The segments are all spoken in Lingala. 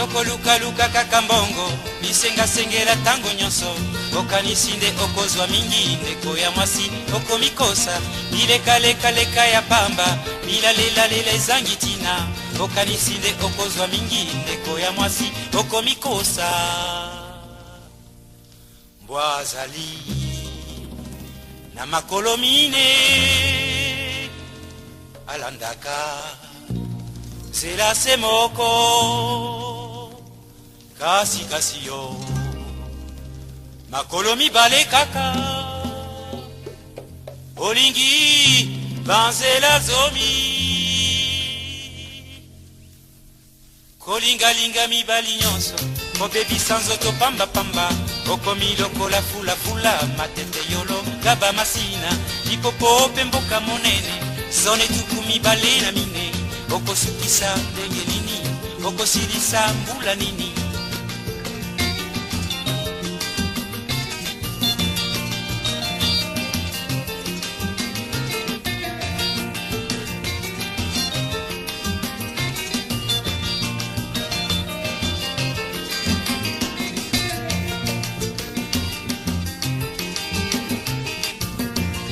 Yokolukaluka kaka mbongo, bisengasengela ntango nyonso, okanisi nde okozwa mingi. Ndeko ya mwasi, okomikosa, bilekalekaleka ya pamba, bilalelalela ezangi ntina, okanisi nde okozwa mingi. Ndeko ya mwasi, okomikosa. Mbwa azali na makolo mine, alandaka nzela se moko, kasi kasi yo makolo mibale kaka, olingi banzela zomi. Kolingalinga mibali nyonso, kobebisa nzoto pambapamba, okomi lokola fulafula, Matete, Yolo, Ngaba, Masina, Lipopo mpe mboka monene, zone 24. Okosukisa ndenge nini? Okosilisa mbula nini?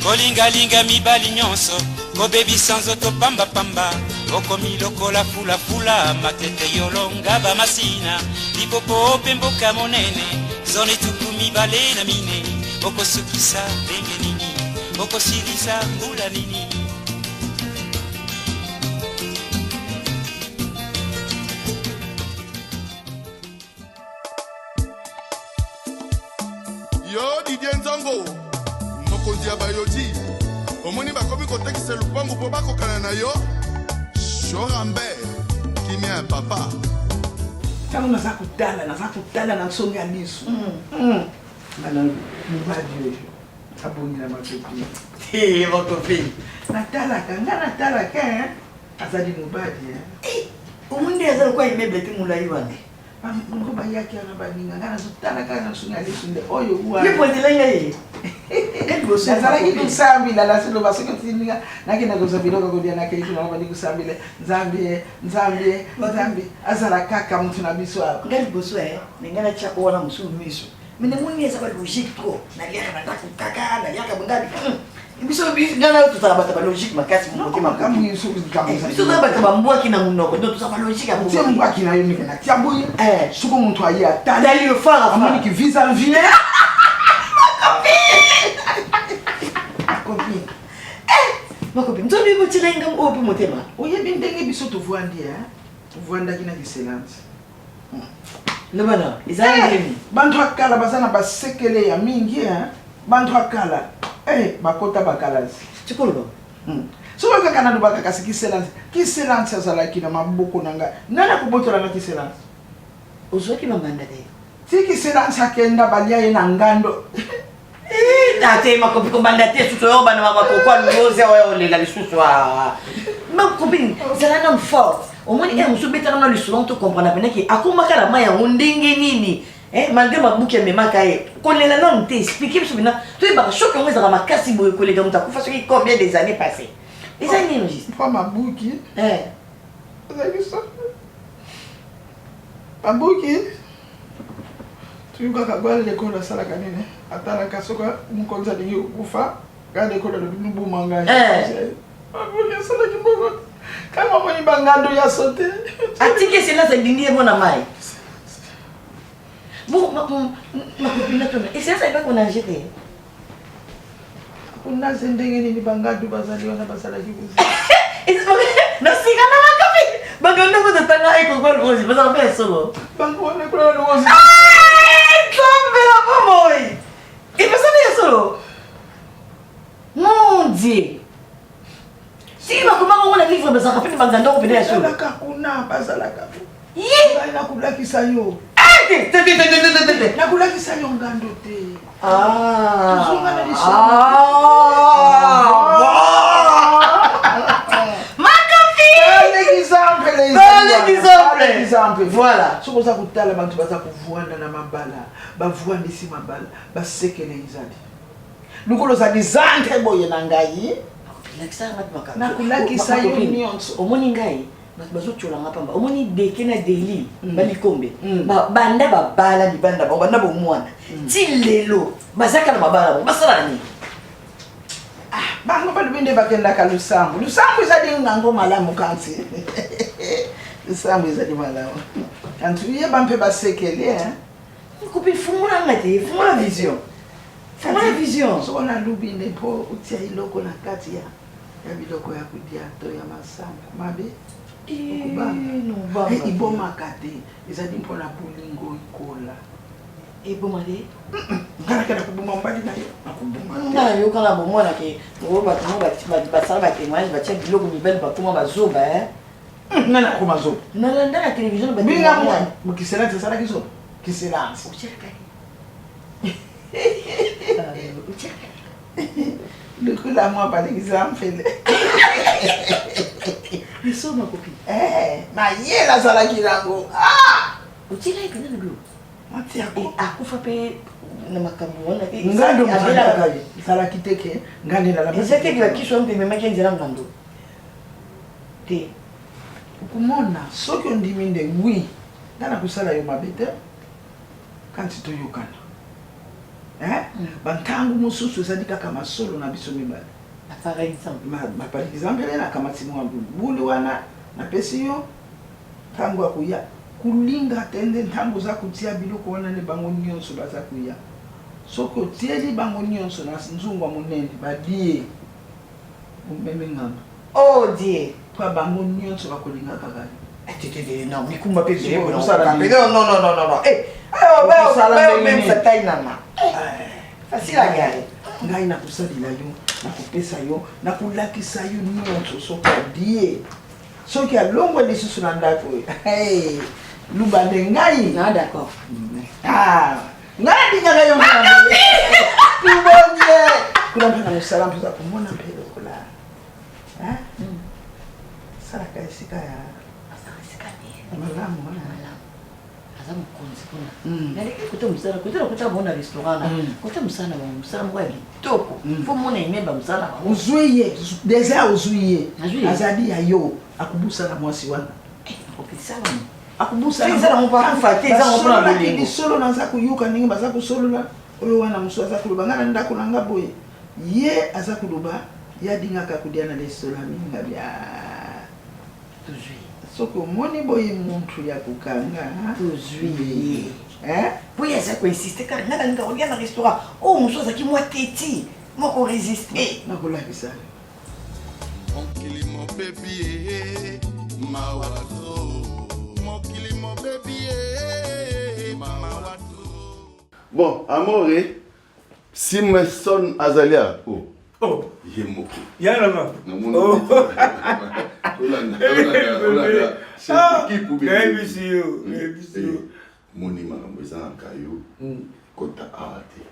Kolingalinga mibali nyonso, kobebisa nzoto pambapamba, okomi lokola fulafula, Matete, Yolo, Ngaba, Masina, Lipopo mpe mboka monene, zone 24. Okosukisa ndenge nini? Okosilisa mbula nini? Yo Didier Nzongo, mokonzi ya bayoti, omoni bakomi kotekisa lupangu mpo bakokana na yo. Shorambe, kimia ya papa. Ntango naza kotala, naza kotala na nsonge ya miso nga na mobali oyo abongi na makopi. Te, makopi. Natalaka, nga natalaka, hein. Azali mobali, hein. Eh, omoni nde aza lokola immeuble te molai wana. Bango bayaki wana baninga, nga nazotala kaka na nsonge ya liso nde oyo wana. Ye pointela ngai ye. Ngai liboso ya Nazalaki makopi. kosambela, nasiloba soki otindi nga nakenda kozwa biloko ya kolia, nakei kuna nabandi kosambela, Nzambe, Nzambe, Nzambe azala kaka moto na biso awa. Ngai liboso, eh, na ngai natya oyo wana mosusu miso. Mais namoni eza ba logique trop. Naliaka na ndako kaka, naliaka bongabi. Biso ngai na yo tozala bato ya ba logique makasi motema. Makambo nyonso, likambo Eh, ezali. biso toza bato ya bambwaki na monoko, donc tozala ba logique ya Otie mbwaki. mbwaki na yo ndenge natia boye. Eh. Soki moto aye atali, Atali yo fara fara. amoniki vis-à-vis. Makopi. Eh, makopi. Nzambe botiela ye ngambo oyo mpe motema. Oyebi ndenge biso tovwandi, hein? Tovwandaki na kiselante. Loba na, eza Eh, nini? bantu ya kala baza na basekele ya mingi, hein? Bantu ya kala, eh, bakota bakalasi. Tikoloba. Soki kaka nalobaka, kasi kiselante, kiselante azalaki na maboko na ngai. Nani akobotola nga kiselante? Ozwaki bambanda te. Ti kiselante akenda, balia ye na ngando. Tate, makopi, kobanda te susu oyo bana makokwa luoze oyo olela lisusu. Makopi, zala nanu forte. Omoni e mosusu betaka na lisolo to comprendre penaki akomaka na mai yango ndenge nini. Eh, malgré mabuki amemaka ye, kolela nanu te. Explique biso mpena toyebaka soki yango ezalaka makasi boye koleka moto akufa soki combien des années passées. Eza nini juste? Mpo mabuki Eh. azalaki so mabuki, toyokaka garde d'école asalaka nini, atalaka soki mokonzi alingi kokufa, garde d'école alobi moboma ngai. Eh. Mabuki asalaki mbongo kama amoni bangando ya sote. Atiki eselasi, alindi ye mona mai. Bon, makopi, natuna, eselasi ayebaki konage te? Kuna ze ndenge nini bangando bazali wana, bazalaki kozi. Nasika na makapi, bagando ngo totanga ekokwa luozi bazala mpe ya solo. Bango wana kuna na luozi. Nzambe na bomoi, epesani ya solo, mon Dieu. Siki bakomaka ngo na livre, bazalaka mpe bagando ngo pene ya solo. Bazalaka kuna, bazalaka. Ye ngai nakolakisa yo. Te, te, te, te, te, te, te. Nakolakisa yo ngando te. Ah. Tozonga na lisolo. Ah. Makapi. L'exemple. L'exemple. L'exemple. Voilà. Soki oza kotala bato baza kovwanda na mabala, bavwandisi mabala, basekele ezali lokola ozali zante boye na ngai. Nakolakisa yo nyonso. Omoni ngai. Bato bazotyola nga pamba. Omoni Deke na Deli balikombe. Banda babala mibali na bango banda bomwana. Ti lelo bazaka na mabala bango basalaka nini? Ah, bango balobi nde bakendaka lusambo. Lusambo ezali ngango malamu kanti. Lusambo ezali malamu. Kanti yeba mpe basekeli hein. Copine fungola nga te, fungola vision. Fungola vision. Soko nalubi nde mpo otia eloko na kati ya ya biloko ya kodia to ya masanga mabe okobanga ibomaka te ezali mpo na bolingo ekola eboma te nga nakenda koboma mobali na yo nakoboma nga nayoka na bomwana ke oyo bato mo basala batémoignage batia biloko mibali bakoma bazoba eh. Nani akoma zoba? Nalanda na television ba Binga mwa kiselansi asalaki zoba. Kiselansi. Lukula mwa par exemple. Biso makopi. Eh, mayele azalaki nango. Ah! Otiela ye mpenza na biloko. Matiako. Akufa mpe na makambo wana te. Ngando ezalaki te ke ngando elalaka. Eza te ke bakiso wana mpe ememaki nzela ngando. Te. Okomona soki ondimi nde oui nga nakosala yo mabe te kanti toyokana eh? Mm. Bantango mosusu ezali kaka masolo na biso mibale. Par exemple. Ma, par exemple nakamati mwa buli wana napesi yo ntango akoya kolinga te nde ntango oza kotia biloko wana nde bango nyonso baza koya soki otieli bango nyonso na nzungu ya monene badie Omemi nganga. Oh Dieu. Po bango nyonso bakolinga kaka yo. Eh, te te te non mikumba pe ebele pona kosala nini? Non non non non non. Eh, ayo Okosala bayo ndenge meme nini? sa taille nanga. Facile à gagner. Ngai nakosalela yo, nakopesa yo, nakolakisa yo nyonso soki adie. Soki alongwe lisusu na ndako oyo. Hey, luba nde ngai. Ah d'accord. Ah, ngai nalingaka yo tubonye kuna mpe na mosala mpenza komona mpe lokola salaka esika ya malamu. Aza mokonzi kuna naleki kote mosala kote nakuta bango na restaurant na kote mosala na bango mosala moko ya kitoko fo mona immeuble ya mosala na bango. Ozwi ye deja, ozwi ye, azali ya yo, akobusana mwasi wana. Akopesala Akobusana lisolo naza koyoka ndenge baza kosolola oyo wana mosusu aza koloba ngai na ndako na nga boye, ye aza koloba ye alingaka kolia na restaurant mingi bia. Tozwi soki omoni boye muntu ya kokanga. Tozwi ye po ye aza koinsiste kaka ngai nalinga kolia na restaurant oyo mosusu azalaki mwa teti mwa koresiste. Nakolakisa. Mokili mobebi ye mawa trop, mokili mobebi ye mawa trop. Bon, Amore, Simeson Azalia. Oh. Oh. Ye moko. Ya nanga. Namoni. Olanda, olanda, olanda. Chef d'équipe ou bien. Nayebisi yo, nayebisi yo. Moni makambo eza na kayo. Kota awa te.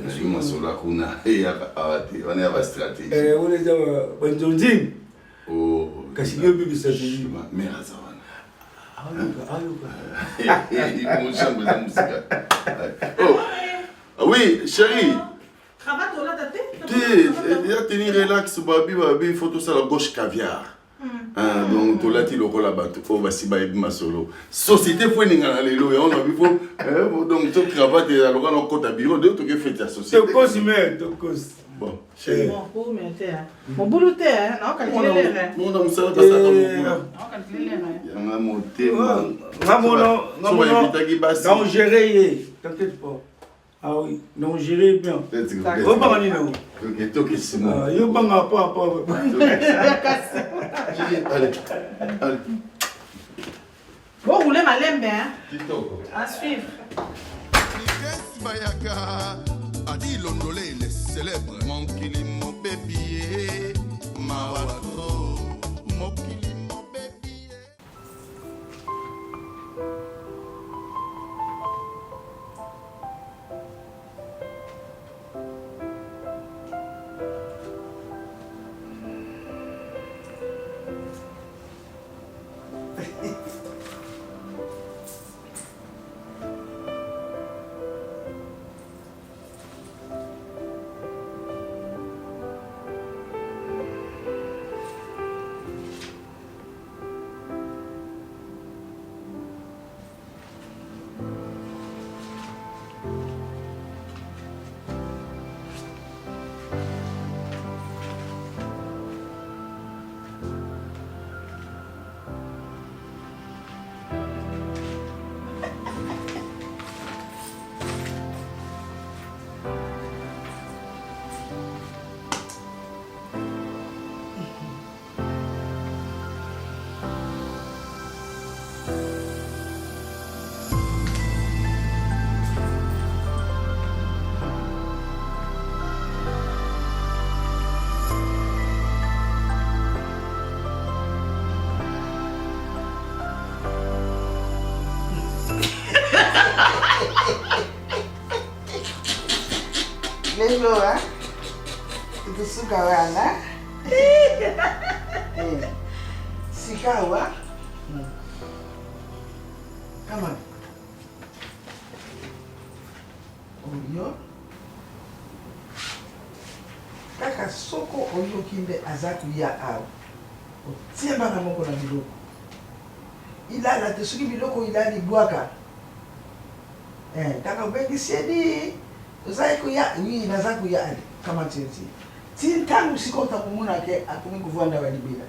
Nazwi masolo kuna eyaka awa te, wana ya bastratégie. Wana eza banzonzing. Kasi yo bibi stratégie. Mare aza wana. Ayoka, ayoka. Moshambo eza mosika. Oh. Oui, chérie. Cravate olata te? Te, ya teni relax babi babi faut tosala gauche caviar. Ah, donc tolati lokola bato oyo basi bayebi masolo société fo eningana lelo yango na bifo donc to cravate eza lokola nakota bureau de toke fete ya société. Tokosi me tokosi. Bon, chérie. Mobulu te, naokalkulelere. Mona mosala basaka mobulu. Yanga motema. Ngamono, ngamono. Bainvitaki basi. Donc gérer ye, t'inquiète pas. Ah oui, donc gérer bien. Obanga nini yango? Ok, toke Simon. Yo banga pa pa. Allez, allez. Bon, rouler malembe, hein. Kitoko. À suivre. Likes bayaka adi londole le célèbre mokili mobebi ye mawa trop mokili mobebi ye. Lelo tokosuka wana. Eh, sikawa kama oyo kaka soko oyoki nde aza koya awa, otie bana moko na biloko ilala te. Soki biloko ilali, bwaka. Eh, kaka obengisi edi ozali koya, oui, naza koya, ale kamati yo ti ti ntango sikoyo otakomona ke akomi kovanda wa libela,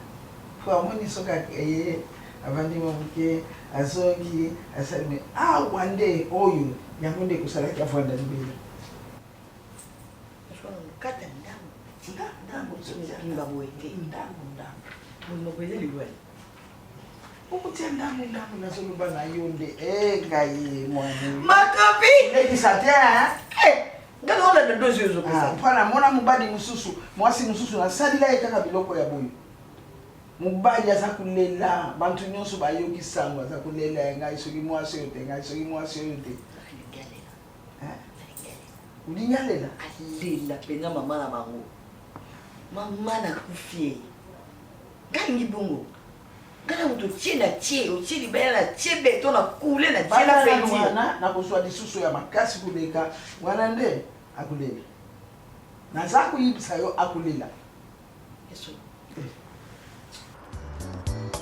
po amoni soki aye avandi mwa moke, azongi, asali me awa nde oyo yango nde ekosalaki avanda libela. Kata ndambo. Ndambo. Ndambo boye te. Ndambo ndambo. Monoko eza liwa. Okotia ndambo ndambo, nazoloba na yo nde e ngai mwana. Makapi. Lekisa te. Nga naolanda dosi ozopesa. Mpo namona mobali mosusu, mwasi mosusu, nasalila ye kaka biloko ya boye. Mobali aza kolela, bantu nyonso bayoki sango, aza kolela ya ngai soki mwasi oyo te, ngai soki mwasi oyo te. Olingi alela? Alela mpenza mama na bango. Mama nakufi ye. Nga alingi bongo. Nga na moto otie na tie, otie libaya na tie beton na coule na tie na peinture. Wana nakozwa lisusu ya makasi koleka wana nde akolela. Naza koyebisa yo, akolela.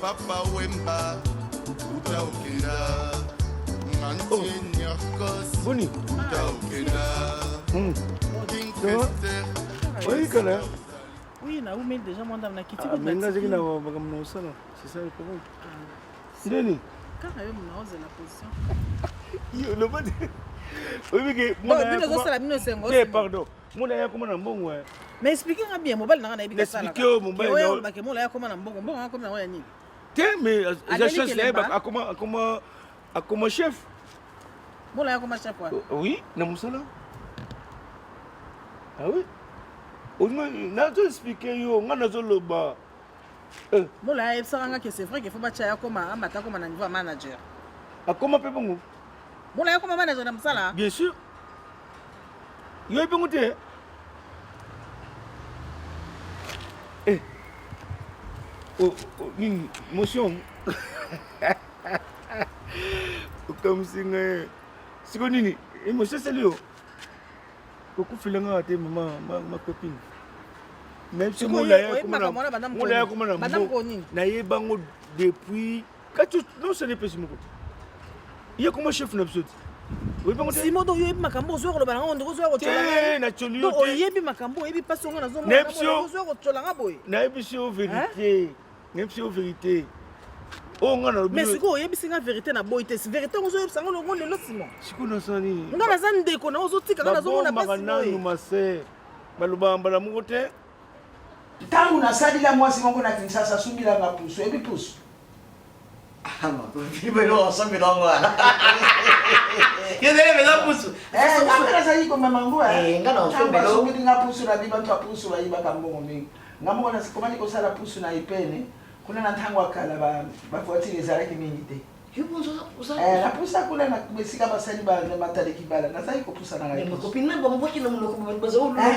Papa Wemba, uta okenda. Ngantie Nyarkos, Boni. uta okenda. King Kester. Oyikala. Oui, na umeli déjà mwa ndambo na kiti. Ah, mais nga azalaki na makambo na kosala, c'est ça le problème. Ndeni? Kaka yo mona ozela position. Yo loba te. Oyebi ke bino ozosala bino esengo. Te, pardon. Mona ya koma na mbongo. Mais explique nga bien, mobali na nga nayebi kasala. Explique yo mobali na. Oyo olobaka mola ya koma na mbongo, mbongo nga koma na ya nini? Te, mais eza chance na ye akoma akoma akoma chef. Mola ya koma chef wa. Oui, na mosala. Ah oui. Nazo explique yo, nga nazoloba. Mola ayebisaka nga ke c'est vrai que faut batya ya koma amata akoma na niveau ya manager. Akoma mpe bongo. Mola ya koma manager na mosala? Bien sûr. Yo yebi bongo te. Eh. Oh, oh, nini motion okamwisi ngai siko nini émotion esali yo kokufela nga te mama ma copine. Molaya koma na nayeba ngo depuis kati non sene epesi moko ye koma chef na biso te. Simo, donc oyebi makambo ozwa koloba nango, ndeko ozwa kotyola. Natyoli yo te. Oyebi makambo, oyebi mpasi ongo nazomona, ozwa kotyola nga boye. Nayebisi yo vérité, nayebisi yo vérité oyo nga nalobi. Mais sikoyo oyebisi nga vérité na boyi te, vérité yango ozoyebisa ngo longo lelo, Simon. Sikoyo nasala nini? Nga naza ndeko na ozotika nga nazomona mpasi nanu mase balobaka mbala moko te. Ntango nasalila mwasi moko na Kinshasa, asumbilanga pusu, oyebi pusu? Nazali komema ngo asumbilinga pusu na bi bato ya pusu bayibaka mbongo mingi. Nga moko nakomaki kosala pusu na epene kuna. Na ntango ya kala bavoiture ezalaki mingi te. Napusa kuna na esika basali mataleki bala, nazali kopusa na ngai.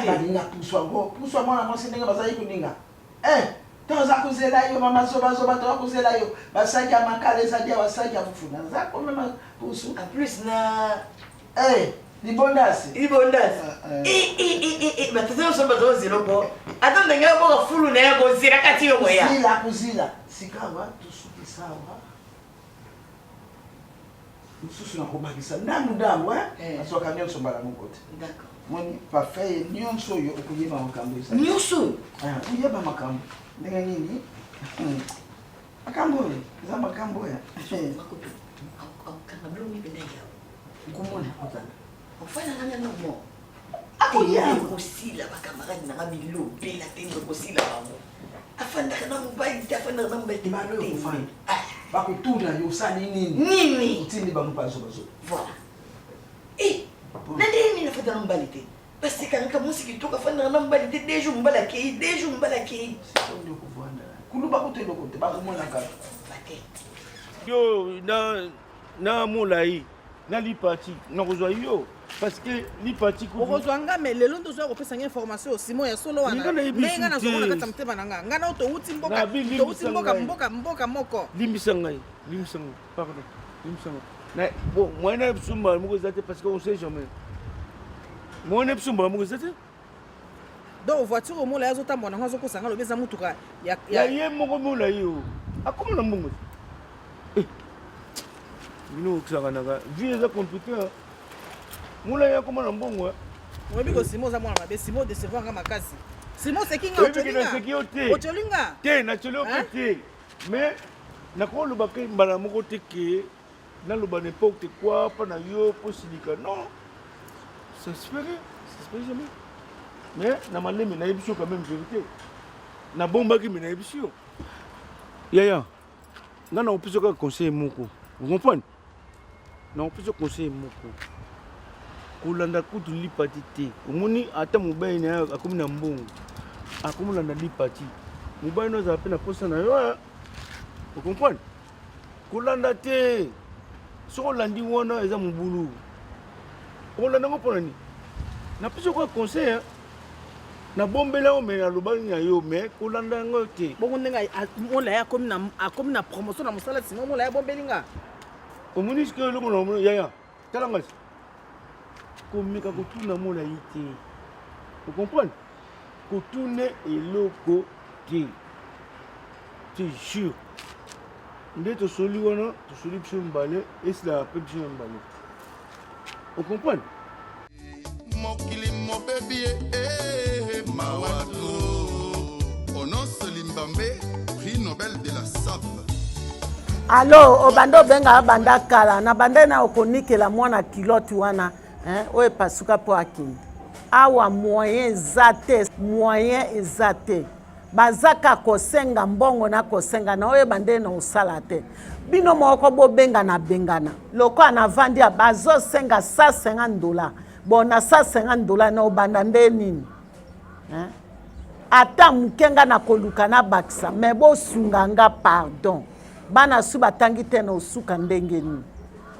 Balinga pusu yango, pusu ya mwana mwasi ndenge bazali koninga. Toza kozela yo mama zobazoba, toza kozela yo, basaki ya makala ezali ya basaki ya fufu, naza komema pusu. En plus na Libondasi. Libondasi. Batata nyonso bazozela po ata ndenge aboka fulu na ye kozela kati yo koya. Kozila kozila. Sikawa tosukisa awa, mosusu nakobakisa ndambu ndambu, nazwaka nyonso mbala moko te. Moni parfait nyonso oyo okoyeba makambo ezali. Nyonso. Oyeba makambo ndenge nini, makambo oyo eza makambo oyo. Akokanga biloko mpenza yawo. Okomona kozala. Ofanda nanga nomo. Akoya. Kosila bacamarade nanga bilobela te, kosila bango. Afandaka na mobali te, afandaka na mobali te. Balo okofanda bakotuna yo osali nini. Nini? Otindi bango bazobazoba. Voilà. Eh, na ndenge nini afandaka na mobali te? Basekaka mwasi kitoko afandaka na mobali te, 2 jours mobali akei, 2 jours mobali akei. Sikoyo okovanda kuluba kutu eloko te, bakomona kaka. Yo na na molai na lipati nakozwa yo. Parce que lipati kutu. Okozwa nga mais lelo nde ozoya kopesa nga information Simon ya solo wana. Nga nayebi Ndenge nga su nazongo na te. kati ya motema na nga. Nga na yo towuti mboka, Nabi, limbisa towuti mboka, ngai. mboka, mboka moko. Limbisa ngai, limbisa ngai, pardon, limbisa ngai. Na, bon, moyen na biso mbala moko eza te parce qu'on sait jamais. Moyen na biso mbala moko eza te. Donc voiture oyo Mola ye azotambola nango azokosa nga alobi eza mutuka ya, Ya ya ye moko Mola ye oyo. Akoma na mbongo te. Eh. Bino okisakanaka. Vie eza compliqué. Hein. Mola ye akoma na mbongo. Hein. Oyebi ko Simon oza mwana mabe, Simon odecevoir nga makasi. Simon oseki nga, Oyebi ke otsholi nga. naseki yo te. Otsholi nga. Te, natsholi yo mpe te. Mais nakoloba ke mbala moko te ke naloba n'importe quoi mpo na yo mpo silika. Non. Ça se ferait, ça se ferait jamais. Mais na malemi nayebisi yo quand même vérité. Nabombaki mais nayebisi yo. Yaya, nga nakopesa yo kaka conseil moko. Vous comprenez? Nakopesa yo conseil moko. Kolanda kutu lipati te. Omoni ata mobali na ye akomi na mbongo. Akomi kolanda lipati. Mobali na yo azala pe na posa na yo. Hein? Vous comprenez? Kolanda te. Soki olandi wana eza mobulu. Okolanda yango mpo na nini? Napesi yo kaka conseil. Hein? Nabombela yo mais nalobaki na yo mais kolanda yango te. Bongo ndenge Mola ye akomi na akomi na promotion na mosala Simon Mola ye abombeli nga. Omoni sikoyo eloko na omoni yaya tala nga komeka kotuna Mola ye te. O comprendre? Kotuna eloko te. Te jure. Nde tosoli wana tosoli biso mibale esilaka mpe biso mibale. O comprendre? Mokili mobebi e eh, mawa to Onos Limbambe, prix Nobel de la SAP. Alo, obanda obenga banda kala na banda na okonikela mwana kilote wana hein, oyo epasuka mpo akende awa moyen eza te moyen eza te baza ka kosenga mbongo na kosenga na oyeba nde na osala te bino moko bobengana bengana lokola navandi ya bazosenga 150 dollars bon na 150 dollars na obanda nde nini hein? ata moke nga nakoluka nabakisa me bosunga nga pardon bana su batangi te na osuka ndenge nini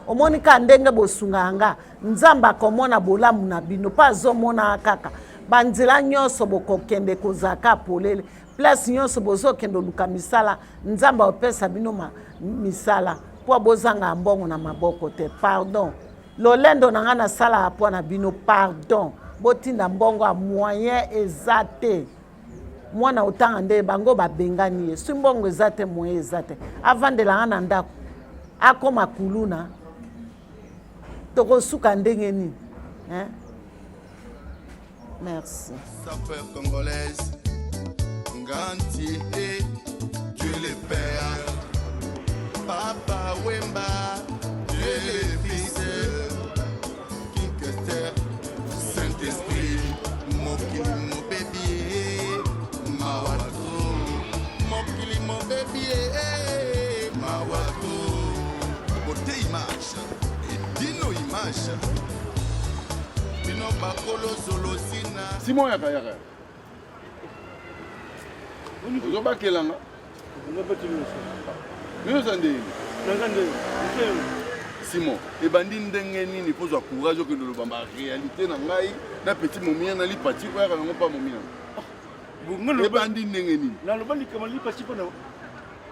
omoni kaka ndenge bosungaka nga nzambe akomona bolamu na bino mpo azomona kaka banzela nyonso bokokende kozalaka polele place nyonso bozokende oluka misala nzambe akopesa bino misala mpo bozanga mbongo na maboko te pardon lolendo na ngai nasalaka mpo na bino pardon botinda mbongo ya moyen eza te mwana otanga nde bango babengani ye soki mbongo eza te moyen eza te avandela nga na ndako akoma kuluna tokosuka ndenge nini hein? Merci. Sapeur congolaise, Nganti, eh, Dieu le Père, Papa Wemba, Dieu le Fils, King Kester, Saint-Esprit, mokili mobebi eh, mawa trop, mokili mobebi eh, mawa trop. Beauté image et dino image. Bino bakolo zolosina. Simon yaka yaka. Ozobakela nga. Bino oza ndenge nini? Simon, ebandi ndenge nini mpo ozwa courage okende oloba ba réalité na ngai na petit momia na lipati oyaka nango mpa momia ebandi ndenge nini? Naloba likambo lipati mpo na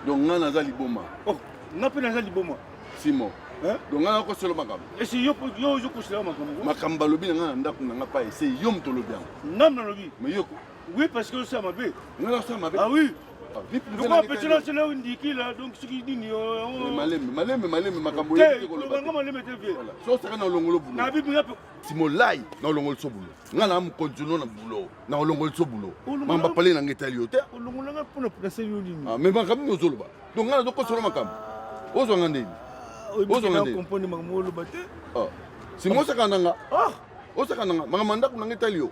donc ngai naza liboma. Oh, nga mpe naza liboma. Simon. Hein? Donc nga nakoselo makambo. Esi yo yo ozo kosela makambo. Makambo balobi na nga na ndako na nga pa ese yo moto olobi yango. Nga nalobi. Mais yo Oui, parce que ça mabe. Nga nasala mabe. Ah oui. Ah, vie privée Lokola petit na sela ndiki là donc soki nini oh. Malembe malembe malembe makambo yebi te koloba. Te malembe te vie. Voilà. So saka na longolo boulot. Na bibi nga Simolai na olongoli so boulot. Nga na mokonzi no na boulot. Na olongoli so boulot. Mamba pale na ngetali yo te. Olongola nga pona nasali yo nini? Ah mais makambo nini ozoloba? Donc nga nazokosola makambo. Ozwa nga ndeni. Ozwa nga ndeni. Comprendre makambo oloba te. Ah. Simo osaka na nga. Ah. Osaka na nga. Makambo ndako na nga etali yo.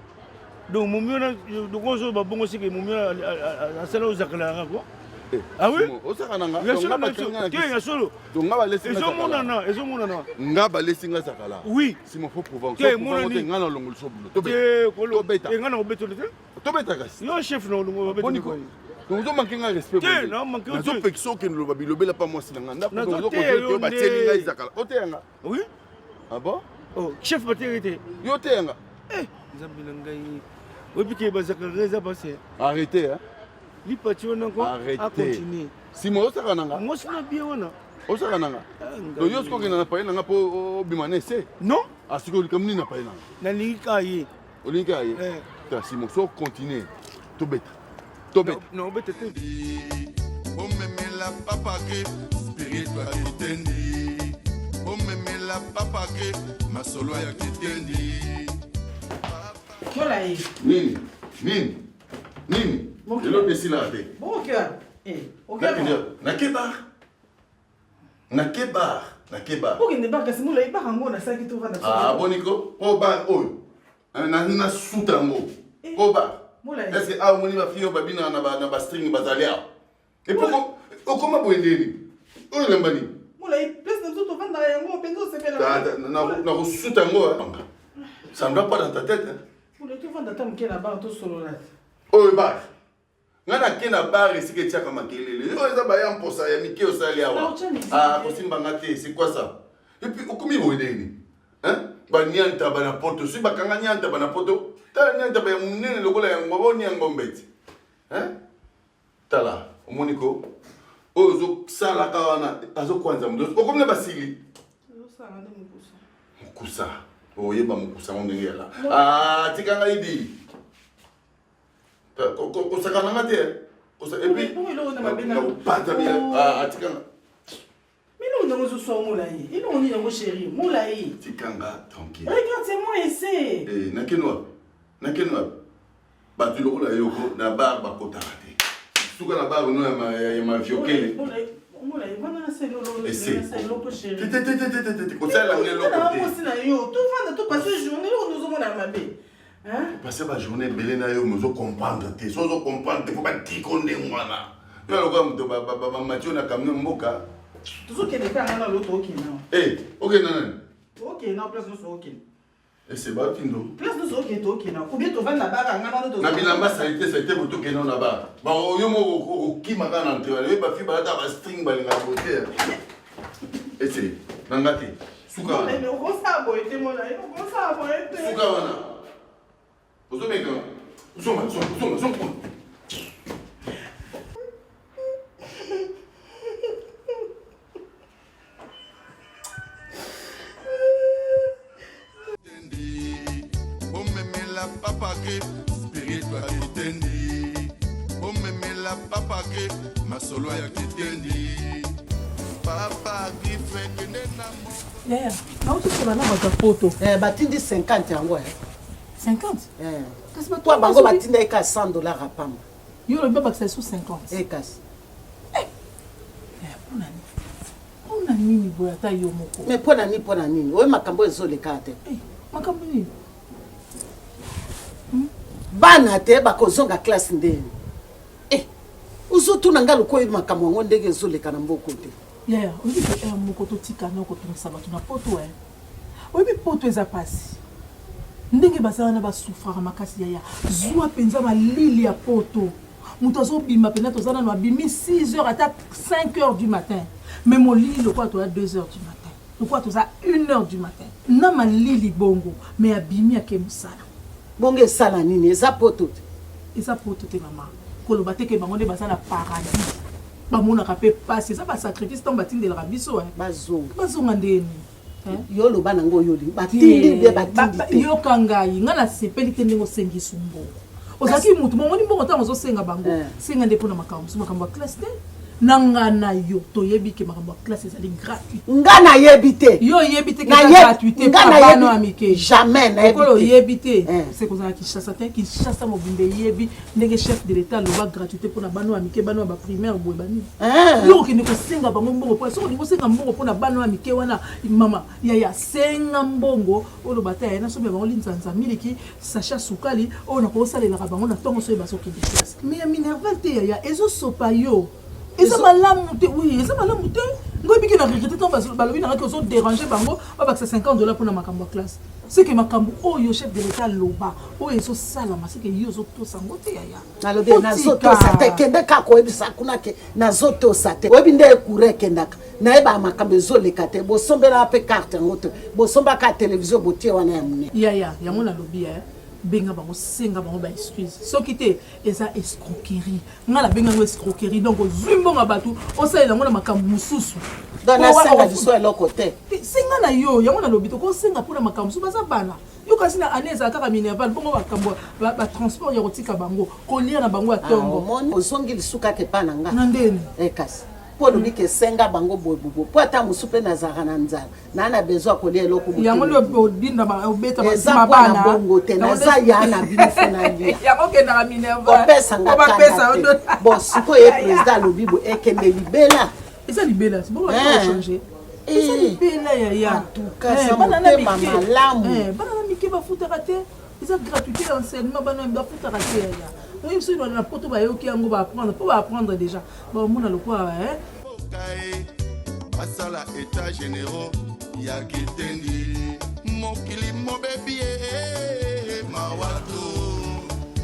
Donc momi wana donc ozoloba bongo seke momi wana asala ozakala yanga quoi. Eh, ah oui? Osaka na nga. Ya solo te ya solo. Donc nga balesi nga ezomonana ezomonana. Nga balesi nga zakala. Oui. Simo faut prouver. Te monani. Nga na longoli so boulot. Te kolo. Tobeta. Nga na kobeta te. Tobeta kasi. Yo chef na olongo babeta. Boni ko. Donc ozo manquer nga respect. Te na manquer te. Nazo pekisa okende loba bilobela pa mwasi na nga. Ndako ozo ko batieli nga ezakala. Oteya nga. Oui. Ah bon? Oh, chef bateyaki te. Yo teya nga. Eh, nzambe na ngai. Oyebi ke bazakaka eza pasi. Arrêtez hein. Lipati wana ko a continuer. Simo osaka na nga. Mwasi na bien wana. Osaka na nga. Ah, Donc yo soki okenda na paye na nga po obima na ese. Non. Ah sikoyo likambo nini na paye na nga? Nalingi kaka ye. Olingi kaka ye? Eh. Ta Simo so continuer tobeta. Tobeta. Non, obeta te. Omemela papa grip spirito ya kitendi omemela papa grip masolo ya kitendi Mola ye. Nini? Nini? Nini? Eloko esilaka te. Bongo eh, Nake bar. Nake bar. Nake bar. Okende bar kasi mola ye bar yango nasalaki tovanda. Ah boni ko? Po bar oyo. Na suta yango. Po bar. Est ce que awa omoni ba fille oyo babinaka na ba na ba string bazali awa? Et puis okoma boye ndeni? Oyo elamba nini? Mola ye place na biso tovandaka yango mpenza osepela. Nakosuta yango. Ça ne va pas dans ta tête. Hein? Mola ye tovanda ata moke na bar tosolola. Oyo bar. Nga nake na bar esika etiaka makelele. Yo eza baya mposa ya mike osali awa. Ah, kosimba nga te, c'est quoi ça? Et puis okomi boye ndeni? Hein? Ba niantaba na poto, soki bakanga niantaba na poto, tala niantaba ya munene lokola ya ngombe, onia ngombe ti. Hein? Tala, omoni ko oyo ozosalaka wana azokwanza moto okomi na basili mokusa oyeba mokusa yango ndenge yala ah, tika ngai di kosakana nga te epuis nakopata atika nga eloko nango ezoswa molai eloko nini yango chéri molai tikanga tranquille regarde c'est moi ese eh, nakende wapi nakende wapi bato lokola yoko na bar bakotaka te suka na bar no ya maviokele kosalela ngo eloko te na yo tovanda topase journée eloko nozomona mabe Passer ba journée ebele na yo mais ozo comprendre te. So ozo comprendre te faut batiko ndenge wana. Yo lokola moto bamati yo na camion mboka. Tozokende mpe anga na loto okende. Eh, okende nani? Okende na place nyonso okende. Ese batindo. Place nyonso okende tokende. Ou bien tovanda na bara nga na Na bilamba salite salite bo tokende na bara. Ba yo moko okokima kaka na entrée wana. Yo ba fille balata ba string balingaka bote. Ese na nga te. Suka wana. Okosala boye te mona ye, okosala boye te. Suka wana. Ozomeka. Zonga, zonga, zonga, zonga. Bomemela papa grip spirito ya kitendi bomemela papa grip masolo ya kitendi papa grife kende na Yaya, nauti kola na bato ya poto. Eh, batindi 50 yango eh. 50? Eh. Kasi bato Po bango batindaki ka 100 dollars ya pamba. Yo olobi babakisa lisusu 50. Eh kasi. Eh, mpona nini? Mpona nini boye ata yo moko? Mais mpona nini mpona nini? Oyo makambo ezoleka te. Eh, makambo nini? Bana te bakozonga classe ndeni. Eh, ozotuna nga lokola oyebi makambo yango ndenge ezoleka na mboka te. Yaya, oyebi ke heure moko totika na kotungisa bato na poto eh. Oyebi poto eza pasi. Ndenge baza wana ba souffraka makasi yaya. Zwa penza malili ya poto. Moto azobima penza toza nanu abimi 6 heures ata 5 heures du matin. Mais molili lokola toza 2 heures du matin. Lokola toza 1 heure du matin. Na malili bongo mais abimi ake mosala. Bongo esala nini? Eza poto te. Eza poto te mama. Koloba te ke bango nde baza na paradis. Bamonaka pe pasi. Eza ba sacrifice tango batindelaka biso eh. Bazonga. Bazonga ndenge nini? Yo oloba nango oyo olingi. Batindi ou bien batindi te. Yoka ngai, ngai nasepeli te ndenge osengi su mbongo. Ozalaki mutu, omoni mbongo ntango ozosenga bango, senga nde mpo na makambo mosusu, makambo ya classe te. Na nga na yo toyebi ke makambo ya classe ezali gratuit. Nga nayebi te. Yo oyebi te ke eza gratuité mpo na bana ya mike. Jamais nayebi te. Lokola oyebi te, se kozala Kinshasa te. Kinshasa mobimba eyebi ndenge chef de l'Etat aloba gratuité mpo na bana ya mike, bana ya ba primaire boye ba nini. Yo okende kosenga bango mbongo mpo soki olingi osenga mbongo mpo na bana ya mike wana mama yaya senga mbongo oloba ata yaya nasombela bango linzanza miliki sachet ya sukali oyo nakosalelaka bango na ntongo soki bazokende classe. Mais ya minerval te yaya ezosopa yo eza malamu te oui eza malamu te. Ngoyi biki na regrette ntango balobi na ngaki ozo déranger bango babakisa 50 dollars mpona makambo ya classe. Seke makambo oyo chef de l'etat aloba oyo ezosalama seke yo ozotosa yango te yaya. Nalobi nazotosa te, kende kaka koyebisa kuna ke nazotosa te. Oyebi nde courant ekendaka, nayebaka makambo ezoleka te. Bosombelaka mpe carte yango te, bosombaka televizio botie wana ya monene. Yaya, yango nalobi yaya, benga bango, senga bango ba excuse. Soki te eza escroquerie. Nga na benga yango escroquerie. Donc ozwi mbongo ya bato osalela yango na makambo mosusu. Donc nasenga liso eloko te. Senga na yo, yango nalobi tokosenga mpona makambo mosusu, baza bana. Yo kasi na année ezala kaka minerval, bongo makambo ba transport ya kotika bango, kolia na bango ya ah, tongo. Omoni ozongi lisusu kaka epa na nga. Na ndeni? Eh kasi mpo olobi ke senga bango boye boye mpo ata mosusu mpe nazalaka na nzala naa na besoin ya kolia eloko yango nde obinda obeta eza mpo na bongo te naza ya na bino fo nalia yango okendaka minerval kopesa nga kanda te bon sikoyo ye président alobi boye ekende libela eza libela bongo change eza libela yaya bana na malamu bana na mike bafutaka te eza gratuité ya enseignement bana bafutaka te yaya oyebi soki na poto bayoki yango baapprendre mpo baapprendre déjà bamona lokola basala etat généraux ya kitendi mokili mobebi ye mawato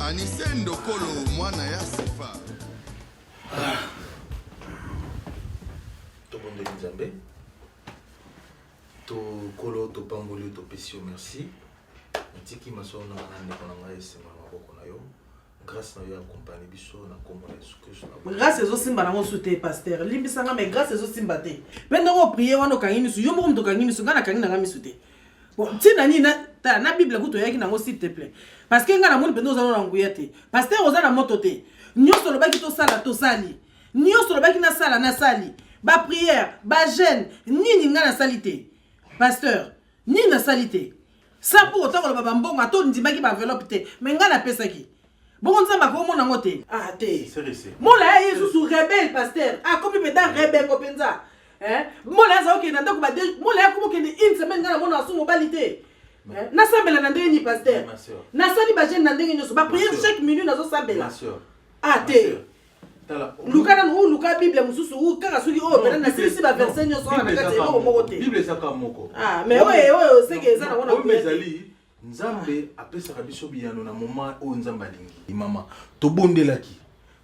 anise ndokolo mwana ya sifa. Tobondeli Nzambe. To Nkolo topamboli yo topesi yo merci. Natiki masolo na nga na ndeko na ngai esengo na maboko na yo. Grâce na yo accompagne biso na kombo na Yesu Kristo. Grâce ezosimba nango su te pasteur. Limbisa nga mais grâce ezosimba te. Pe ndenge oprier wana okangi misu, yo moko moto okangi misu, nga nakangi na nga misu te. Bon, ntina nini na ta na Bible kutu oyaki nango s'il te plaît. Parce que nga namoni mpenza oza na nguya te. Pasteur oza na moto te. Nyonso olobaki tosala tosali. Nyonso olobaki nasala nasali. Ba prière, ba jeûne, nini nga nasali te. Pasteur, nini nasali te. Sans pour autant koloba ba mbongo ata ondimaki ba enveloppe te. Mais nga napesaki. Bongo Nzambe akomona yango te. Ah te. Mola ya ye susu rebelle pasteur. Akomi mpenza rebengo mpenza. Eh? Mola aza okende na ndako ba deux mola ya komo kende une semaine nga na mona asu mobali te. Eh? Nasambela na ndenge nini pasteur? Nasali ba jeune na ndenge nyonso. Ba prière chaque minute nazo sambela. Ah te. Luka nanu ou luka Bible mosusu ou kaka soki oyo pena nasilisi ba verset nyonso wana na kati eloko moko te. Bible eza kaka moko. Ah mais oyo oyo seke eza na wana. Oyo ezali Nzambe apesaka biso biyano na moment oyo Nzambe alingi. Mama, tobondelaki,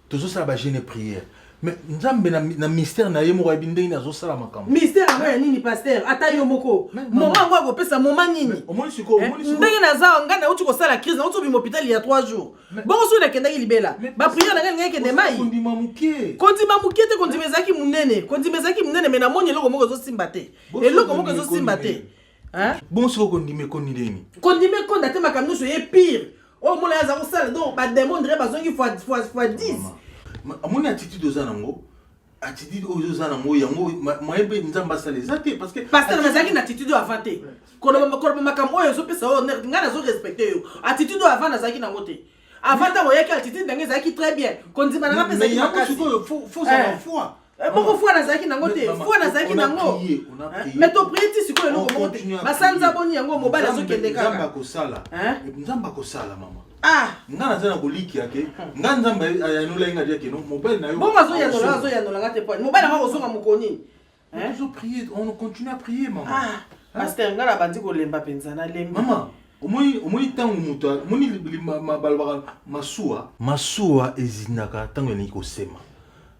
tozosala ba jeune prière. Mais Nzambe na, na mystère na ye moko ayebi ndenge nini azosala makambo. Mystère yango ya nini pasteur? Ata yo moko. Moment yango akopesa moment nini? Omoni sikoyo, omoni sikoyo. Ndenge naza ngai nauti kosala crise, nauti kobima hôpital il y a 3 jours. Bongo soki nakendaki libela, ba prière na ngai elingaki ekende mai. Kondima moke. Kondima moke te, kondima ezalaki monene. Kondima ezalaki monene mais namoni eloko moko ezosimba te. Eloko moko ezosimba te. Hein? Bon siko kondima ekondi ndeni? Kondima ekonda te makambo nyonso ye pire. Oyo mona ye aza kosala donc ba demon dire bazongi fois fois fois 10. Amoni attitude oza nango attitude oyo oza nango yango moyen mpe nzambe asala eza te parce que pasteur nazalaki na attitude oyo avant te koloba koloba makambo oyo ezopesa oyo ngai nazo respecte yo attitude oyo avant nazalaki nango te avant ntango oyaki attitude na ngai ezalaki très bien kondima na ngai mpe ezalaki makasi sikoyo faut zala foi Eh, bongo foi nazalaki nango te foi nazalaki nango mais toprie ti sikoyo eloko moko te basanza boni yango mobali azokende kaka nzambe akosala nzambe akosala mama ah nga naza na kolikia ke nga nzambe ayanolaki nga dia ke no mobali na yo bongo azoyanola azoyanola nga te po mobali yango akozonga mokoni Tozo prier, on continue à prier maman. Ah, pasteur nga nabandi kolemba mpenza nalembi. Maman, omoni omoni ntango moto omoni balobaka masuwa. Masuwa ezindaka ntango elingi kosema.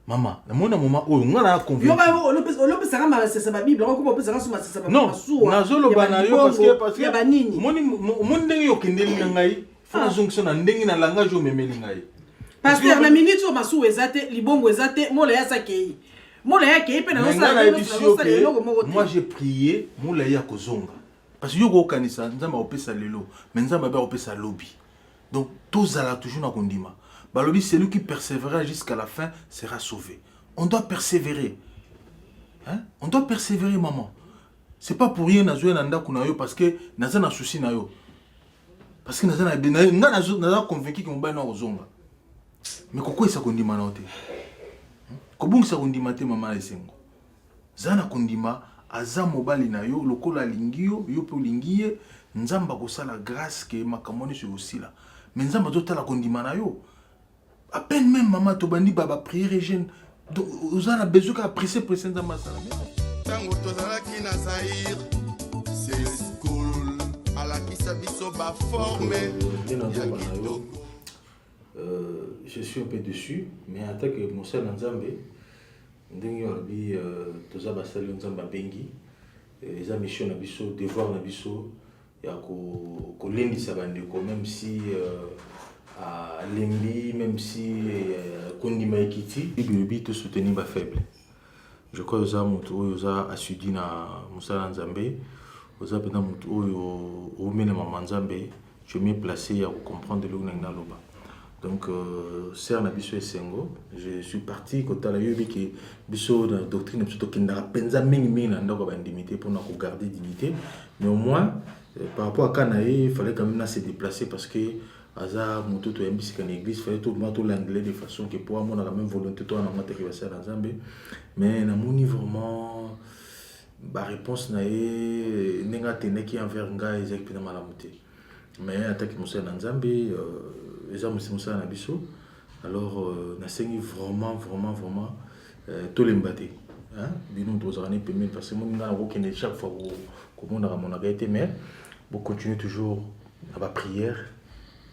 Mama, namoni na moma oyo nga na convaincu. Yo olopesaka masese ba Bible, okoma opesaka so masese ba masuwa. Nazoloba na yo parce que parce que ya banini. Omoni omoni ndenge yo okendeli na ngai, faut nazongisa na ndenge na langage omemeli ngai. Pasteur, na minute oyo masuwa eza te, libongo eza te, mola ya sakei. Mola ya kei pe nazosala eloko moko te. Moi j'ai prié, mola ya kozonga. Parce que yo kokanisa Nzambe akopesa lelo, mais Nzambe abe akopesa lobi. Donc tozala toujours na kondima. Balobi celui qui persévérera jusqu'à la fin sera sauvé. On doit persévérer. Hein? On doit persévérer maman. C'est pas pour rien nazoya na ndako na yo parce que naza na souci na yo. Parce que naza na nga naza convaincu que mobali na kozonga. Mais kokweyisa kondima na yo te. Kobungisa kondima te mama na esengo. Zala na kondima aza mobali na yo lokola alingi yo, yo pe olingi ye, Nzambe akosala grace ke makambo nyonso ekosila. Mais Nzambe azotala kondima na yo. À peine même mama tobandi ba ba prière jeune. Donc oza na besoin kaka presse presse Nzambe asala. Mais non. ntango tozalaki na zaire seschool alakisa biso baforme ya kitoko euh, je suis un peu déçu mais en tant que mosali na nzambe ndenge alobi euh, toza basali oyo nzambe abengi euh, eza mission na biso devoir na biso ya kolendisa bandeko meme si euh, alembi meme si euh, kondima ekiti bible elobi to soutenir ba faible je crois oza moto oyo oza asudi na mosala ya nzambe oza mpenza moto oyo oumela mama nzambe tu es mieux placé ya kocomprendre eloko nangi naloba donc euh, sœur na biso esengo je suis parti kotala yo yebi ke biso na doctrine na biso tokendaka mpenza mingimingi na ndako ya bandimi te mpona kogarde dignité mais au moins euh, par rapport à cas na ye il fallait quand même na se déplacer parce que aza moto toyambi sika na église fallait tobima tolandela de façon ke po amonaka même volonté to wana mataki basala na nzambe mais namoni vraiment baréponse na ye ndenge atendaki envers ngai ezalaki mpenza malamu te mais ataki mosala na nzambe euh, eza mosala na biso alors euh, nasengi vraiment vraiment vraiment euh, tolemba te bino tozalaka ne pembeni parce que moni ngai nakokende chaque fois komonaka monaka ye te mais bocontinue toujours na baprière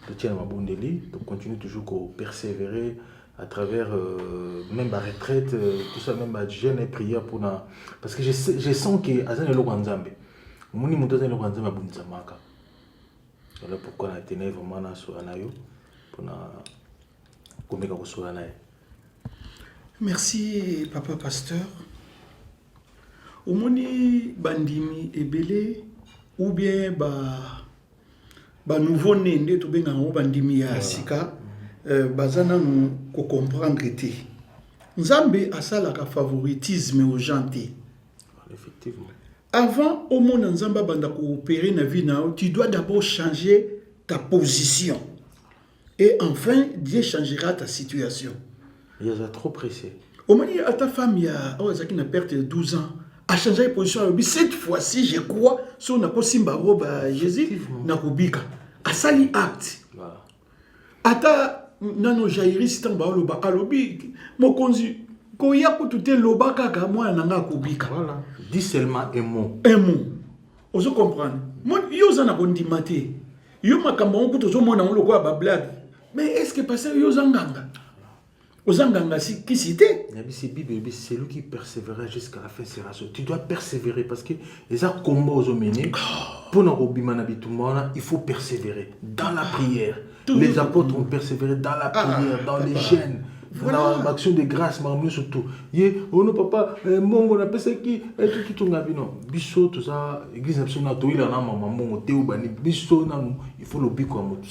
totia na mabondeli tocontinue toujours kopersévérer à travers euh, même ba retraite euh, tout ça même ba jeûne et prière pona parce que je, je sens que aza na eloko ya nzambe omoni moto aza na eloko ya nzambe abundisamaka voilà pourquoi na tenais vraiment nasola na yo mpona komeka kosola na ye merci papa pasteur omoni bandimi ebele ou bien ba ba nouveau né nde tobengaka yango bandimi ya sika euh, baza nanu kocomprendre te nzambe asalaka favoritisme aux gens te Effectivement. Avant omona nzambe abanda koopere na vie na yo tu dois d'abord changer ta position et enfin Dieu changera ta situation. Il aza trop pressé. Omoni ata femme ya oyo azalaki na perte de 12 ans achangeaki position alobi cette fois-ci je crois soki nakosimba robe ya Jésus nakobika asali acte. Voilà. Ata nano Jairus ntango baoloba alobi mokonzi koya kutu te loba kaka mwana na ngai akobika. Voilà. Dis seulement un mot. Un mot. Ozo comprendre. Yo oza na kondima te. Yo makambo yango kutu ozomona yango lokola ba blague. Mais est-ce que pasteur yo oza nganga? Oza nganga si kisi te? Nabisi Bible elobi celui qui persévérera jusqu'à la fin sera sauvé. Tu dois persévérer parce que eza combat ozo mener mpo na kobima na bitumba wana il faut persévérer dans la prière. Les apôtres ont persévéré dans la ah, prière, dans les jeûnes. Voilà. na action de grâce makambo nyonso tout ye ono papa eh, mbongo napesaki eh, tututunga bino biso toza église na biso na toyela na mama mbongo te obani biso nanu il faut lobiko ya moto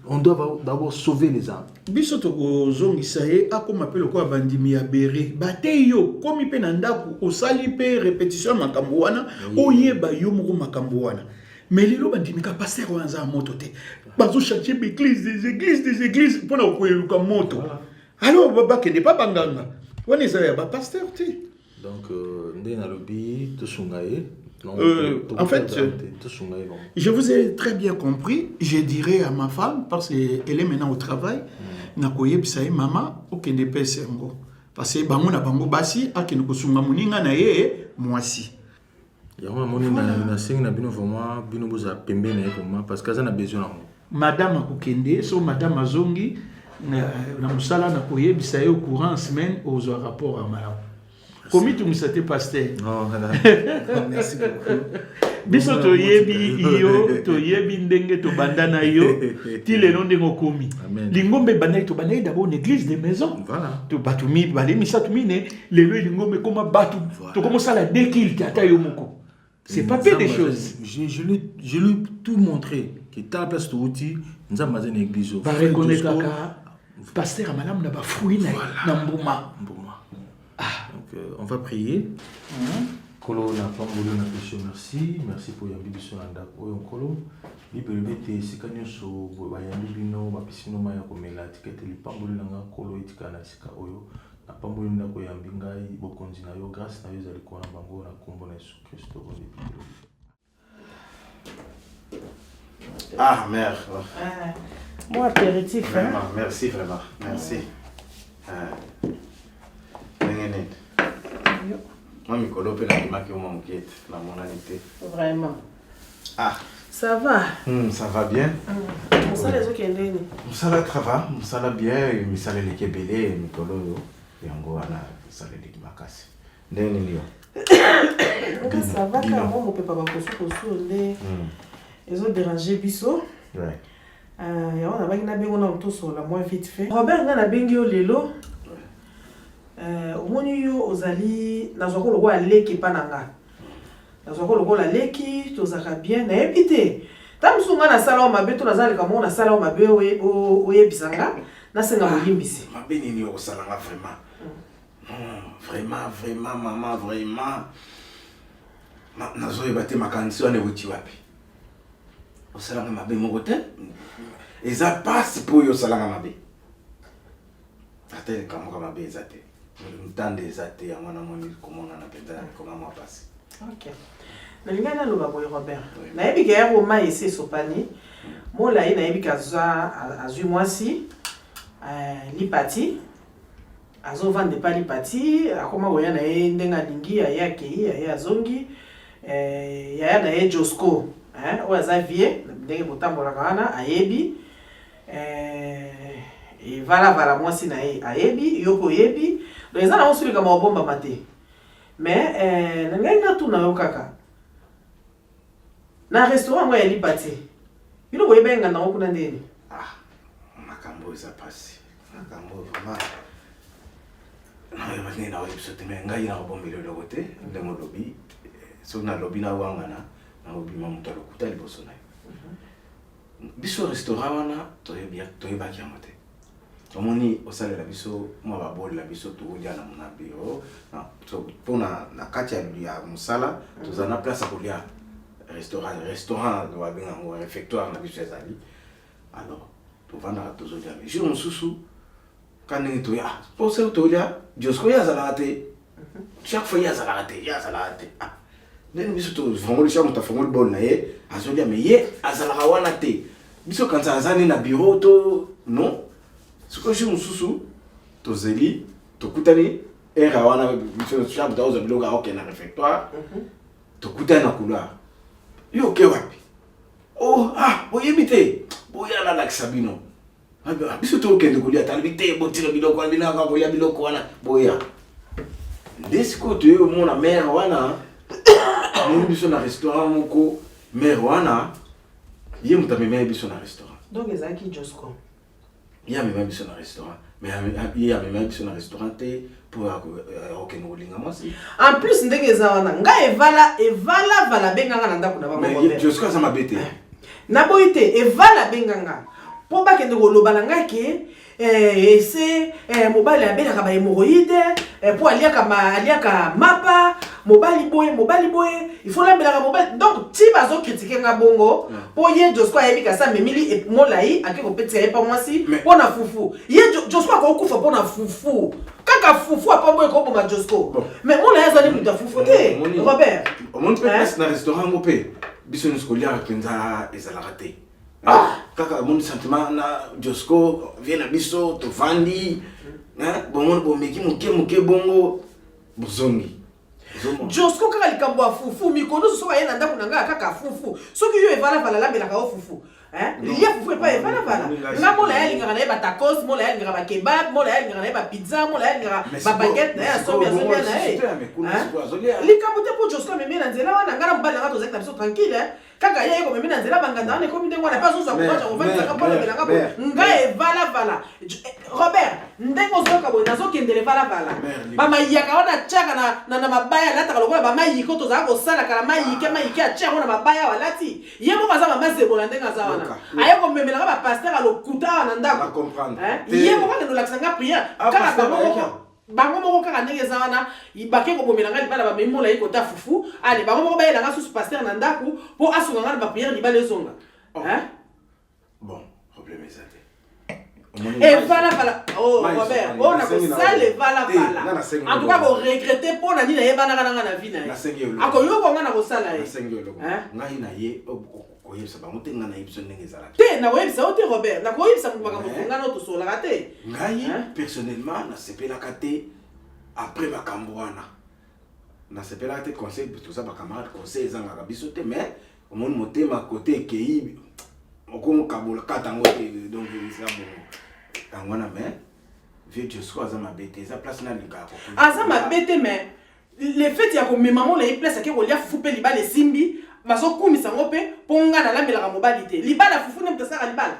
on doit d'abord sauver les âmes biso tokozongisa ye akoma mpe lokola bandimi ya bere bateyi yo okomi mpe na ndako osali mpe repetition ya makambo wana oyeba yo moko makambo wana mais lelo bandimi ka pasteur wana aza moto te bazochange baeglise des églises des églises mpo na koyeluka moto alors bakende pa banganga wana eza ya bapasteur te donc euh, nde nalobi tosunga ye euh, en fait, je vous ai très bien compris. Je dirais à ma femme, parce qu'elle est maintenant au travail, mm. nakoyebisa ye mama okende pese yango parce que bango na bango basi akende kosunga moninga na ye mwasi yango namoni nasengi na bino vraiment bino bozala pembeni na ye vraiment parce que aza na besoin nango madame akokende so madame azongi na mosala nakoyebisa ye au courant semaine ozwa rapport ya malamu komitungisa te pasteur biso toyebi yo toyebi ndenge tobanda na yo ti lelo ndenge okomi lingomba ebandaki tobandaki d'abord na église de maison bato mibale misato mine lelo lingomba ekoma bato tokomosala de culte ata yo moko c'est pas peu de choses je, je, lui, je lui tout montré que tala place touti nzambe aza na église oyo bareconnaîtraka pasteur ya malamu na bafruit na ye na mbuma mbuma ah. donc euh, on va prier nkolo na pamboli na biso merci merci mpo oyambi biso na ndako oyo nkolo bible elobi ete esika nyonso bayambi bino bapesi bino mai ya komela tika ete lipamboli na nga nkolo etikala na esika oyo Napamboli ndako oyambi ngai, bokonzi na yo, grâce na yo ezali likolo na bango, na nkombo na Yesu Kristo oyo nde Ah, mère. Ah, bon apéritif. Vraiment, hein? merci vraiment. Merci. Ah. Ndenge nini? Yo. Mwa mikolo mpe nabimaki yo mwa moke te, namonani te. Vraiment. Ah. Ça va? Ça va bien. Mosala ezokende nini? Mosala ça va, mosala bien, misala eleki ebele mikolo oyo. Yango wana mosala eleki makasi. Ndenge nini yo? Nga ça va kaka mwa mopepa bakosukosu nde ezo déranger biso. Ouais. Euh, yango nabaki nabengo nano tosolola mwa vite fait. Robert, nga nabengi yo lelo. Euh, omoni yo ozali nazwako lokola leki epa na nga. Nazwako lokola leki, tozalaka bien, nayebi te. Ntango mosusu nga nasala yo mabe to naza likambo moko nasala yo mabe oyebisa nga, nasenga bolimbisi. Mabe nini okosala nga vraiment? Non, vraiment, vraiment, maman, vraiment. Nazoyeba te makanisi wana ewuti wapi. Osalanga mabe moko te. Eza pasi mpo oyo osalanga mabe. Ata likambo moko mabe eza te. Mtanda eza te yango wana moni komonana mpenza ekoma mwa pasi. Ok. Nalingai naloba boye Robert. Nayebi ke yako mai esi esopani. Molai nayebi ke azwa azwi mwasi eh, lipati azovanda epa lipati akoma koya na ye ndenge alingi aye akei aye azongi eh, yaya na ye Josco eh, oyo aza vie ndenge botambolaka wana ayebi eh, evalavala mwasi na ye ayebi yo mpe oyebi donc eza nango su likambo ya kobombama te mais eh, nalingaki natuna yo kaka na restaurant yango ya lipati bino boyebaki nganda yango kuna ndeni ah, makambo oyo eza mpasi makambo oyo vraiment naoyeba ndenge nakoyebisa te me ngai nakobombela eloko te ndenge olobi soki nalobi nawangana nakobima moto ya lokuta liboso na yo Biso restaurant wana toyebaki yango te. Omoni osalela biso mwa babole na biso tokolia na na bureau mpo na na kati ya mosala toza na place ya kolia restaurant restaurant babenga yango réfectoire na biso ezali alors tovandaka tozolia mais jour mosusu Ka ndenge toya ah, po soki tolia Josco ye azalaka te chaque fois ye azalaka te ye azalaka te ah ndenge biso tofongoli chaque moto afongoli bol na ye azolia mais ye azalaka wana te biso kanisa aza nde na bureau to non sikoyo jour mosusu tozeli tokutani heure wana biso chaque moto akozwa biloko akokende na réfectoire tokutani na couloir yo oke wapi oh ah boyebi te boya nalakisa bino Ah, biso tokende kolia talobi te botika biloko wana bino kaka kolia biloko wana boya nde sikoyo toye komona mare wana amoni biso na restaurant moko mare wana ye moto amemaki biso na restaurant donc ezalaki josco ye amemaki biso na restaurant mais ye amemaki biso na restaurant te mpo akokende kolinga mwasi en plus ndenge eza wana ngai evala evala vala abenganga na ndako na bango josco aza mabe te Naboyi te evala abenga nga po bakende koloba na nga ke eh, ese eh, mobali abelaka ba hemorroïde eh, po aliaka ma, aliaka mapa mobali boye mobali boye il faut lambelaka mobali donc ti bazo critiquer nga bongo po ye Josco ayebi kasi amemili molai ake kopetika ye pa mwasi mpo na fufu ye Josco akokufa mpo na fufu kaka fufu apambo ekoboma Josco mais molai azali moto ya fufu te Robert omoni mpe place na restaurant yango mpe biso nyonso koliaka mpenza ezalaka te ah! kaka omoni sentiment na josco vie na biso tovandi bomoni bomeki moke moke bongo bozongi josco kaka likambo ya fufu mikolo nyonso soki aye na ndako na ngai kaka fufu soki yo evalavala alambelaka yo fufu lia fufu epai evalavala nga mola ye alingaka na ye batacos mola ye alingaka bakebab mola ye alingaka na ye bapizza mola ye alingaka babaguette na ye asombi azolia na ye likambo te mpo josco amemi na nzela wana nga na mobali na nga tozalaki na biso tranquille kaka ye aye komemi na nzela banganda wana ekomi ndenge wana mpe azozwa courage ya kovandisaka mpo alobelanga boye nga evalavala Robert ndenge ozoyoka boye nazokendele valavala bamayaka wana atiaka na, na, na mabaya alataka lokola bamayike oyo tozalaka kosala kala mayike mayike atia yango na mabaya awa alati ye moko aza mama zebola ndenge aza wana aye komemelanga bapaster ya lokuta awa na ndako ye moko akende olakisa nga priere ah, kaka bango moko bango moko kaka ndenge eza wana bake kobomela nga libala bamemi molai kota fufu ale bango moko bayela nga susu paster na ndako mpo asunga nga na bapriere libala ezonga oh. Bon, problème eza te. Evala vala oh Robert, oh na kosala evala vala. En tout cas ko regretter mpo na nini ayebanaka na nga na vie na ye. Akoyoka nga na kosala ye. Nasengi eloko. Ngai na ye koyebisa bango te ngai nayebi biso ndenge ezalaki. Te nakoyebisa yo te Robert, nakoyebisa moto makambo ngai na tosololaka te. Ngai personnellement nasepelaka te après makambo wana. Nasepelaka te conseil, toza ba camarade, conseil ezangaka biso te, mais omoni motema kote ekei, okokabola kata yango te, donc eza bongo. Yango wana, mais vieux Josco aza mabe te, eza place nalingaka kokunda. Aza mabe te, mais le fait ya komema molai place ake kolia fufu mpe libala esimbi, bazokumisa yango mpe mpo nga nalambelaka mobali te. Libala fufu nde moto asalaka libala?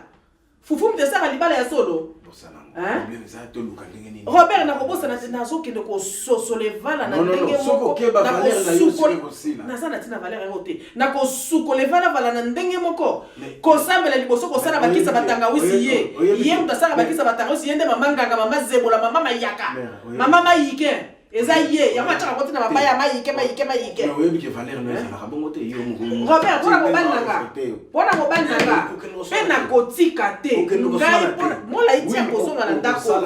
Fufu moto asalaka libala ya solo? Hein? Robert, nakobosana te, nazokende kososola evala na ndenge moko, naza na ntina valeur yango te, nakosukola evalavala na ndenge moko, kosambela liboso kosala bakisa batangawisi. Ye ye moto asala bakisa batangawisi, ye nde mama nganga, mama zebola, mama mayaka, mama mayike. Eza ye yango atiaka koti na mabaya ya mayike mayike mayike. Oyebi ke valeur no ezalaka bongo te, yo moko. Robert, mpona mobali na nga, mpona mobali na nga mpe nakotika te ngai mpona molai ti akozonga na ndako.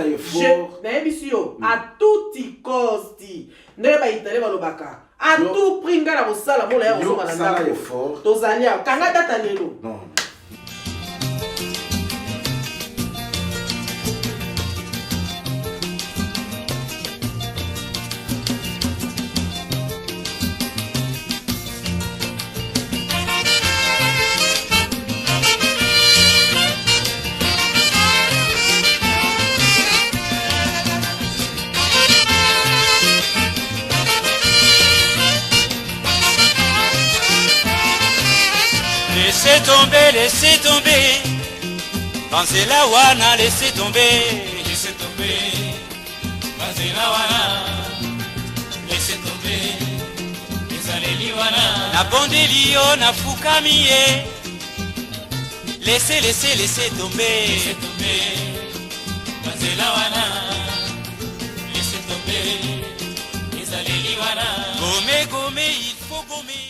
Nayebisi yo, a tutti costi, ndenge baitalien balobaka, a tout prix, ngai nakosala molai akozonga na ndako. Tozali awa, kanga data lelo. Laissez tomber, laissez tomber. Banzela wana, laissez tomber. Laissez tomber. Banzela wana. Laissez tomber. Ezaleli wana. Nabondeli yo, nafukami ye. Laissez, laissez, laissez tomber. Laissez tomber. Banzela wana. Laissez tomber. Ezaleli wana. Gommer, gommer, il faut gommer.